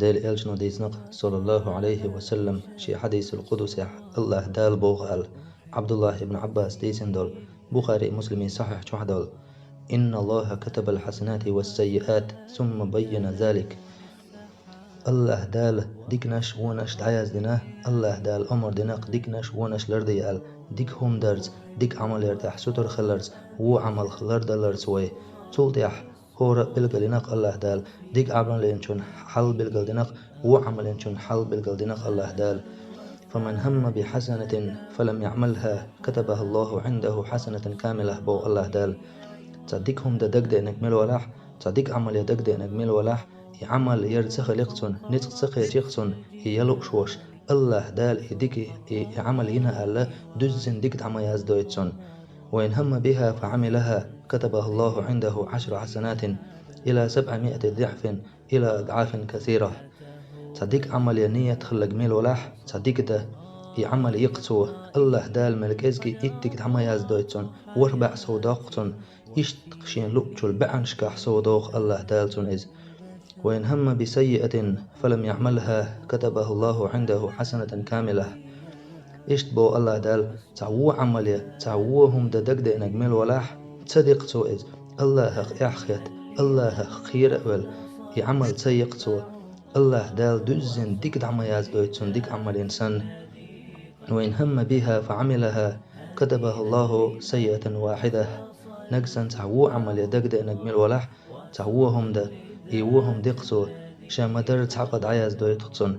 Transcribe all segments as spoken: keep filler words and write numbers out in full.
Дела элчано дийцинарг, саллаллаху Ӏалайхи ва саллам, шен хьадисул къудсехь АллахӀ Дала боху аьлла, Ӏабдуллахь ибн Ӏаббаса дийцина долу, Бухари, Муслими сахьихь чохь долу: «Инна Аллаха катабал хьасанати вас саййиат, сумма баййана залик». АллахӀ Дала диканаш, вонаш дӀаяздина, АллахӀ Дала омра динарг диканаш, вонаш лардайа аьлла, дика хӀума дарца, дика Ӏамал яр тӀехь сутара хиларца, вон Ӏамалх лардаларца вай. Цул тӀехь хӀора а билгалдинарг АллахӀ Дала, дика Ӏамал йинчун хьал билгалдинарг, вон Ӏамал йинчун хьал билгалдинарг АллахӀ Дала. «Фаман хамма би хьасанатин фалам яӀмалха, катабаха Аллаху Ӏиндаху хьасанатан камилах», боху АллахӀ Дала. Цхьа дика хӀума дан дагадеанарг мила валахь, цхьа дика Ӏамал ян дагадеанарг мила валахь, и Ӏамал яр ца хиларх цунна, ницкъ ца кхечарх цунна, и ян лууш волуш, АллахӀ Дала и дика, и, и Ӏамал йина аьлла, дуьззина дика дӀа ма яздойту цунна. «Ва ин хамма биха фа Ӏамилаха, катабаха Аллаху Ӏиндаху Ӏашра хьасанатин, ила сабӀа миати дӀафин, ила адӀафин касира». Цхьа дика Ӏамал ян ният хилларг мила валахь, цхьа дика дан, и Ӏамал йикх цо, АллахӀ Дала мел кӀезиг итт дика дӀа ма яздойту цунна, ворхӀ бӀе сов доккху цунна, иштта шен луучул бӀеннашкахь сов доху АллахӀ Дала цунна иза. «Ва ин хамма би саййиатин фалам яӀмалха, катабаха Аллаху Ӏиндаху хьасанатан камилах». Иштта боху АллахӀ Дала, цхьа вон Ӏамал ян, цхьа вон хӀума дан дагадеанарг мила валахь, ца дикх цо иза, АллахӀах эхь а хетта, АллахӀах кхера а велла, и Ӏамал ца йикх цо, АллахӀ Дала дуьззина дика дӀа ма яздойту цунна дика Ӏамал йина санна. «Ва ин хамма биха фа Ӏамилаха, катабаха Аллаху саййиатан вахьидах». Нагахь санна цхьа вон Ӏамал ян дагадеанарг мила валахь, цхьа вон хӀума дан, и вон хӀума дикх цо, ша ма-дарра цхьа къа дӀаяздойту цунна.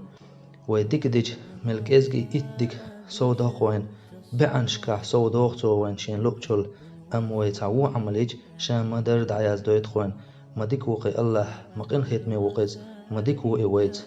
Вай дика дича, мел кӀезиг итт дика сов доху вайна, бӀеннашкахь сов доху цо вайна шен луучул, амма вай цхьа вон Ӏамал йича, ша ма-дарра дӀаяздойту вайна. Ма дика ву-кх и АллахӀ, ма къинхетаме ву-кх иза, ма дика ву и вайца.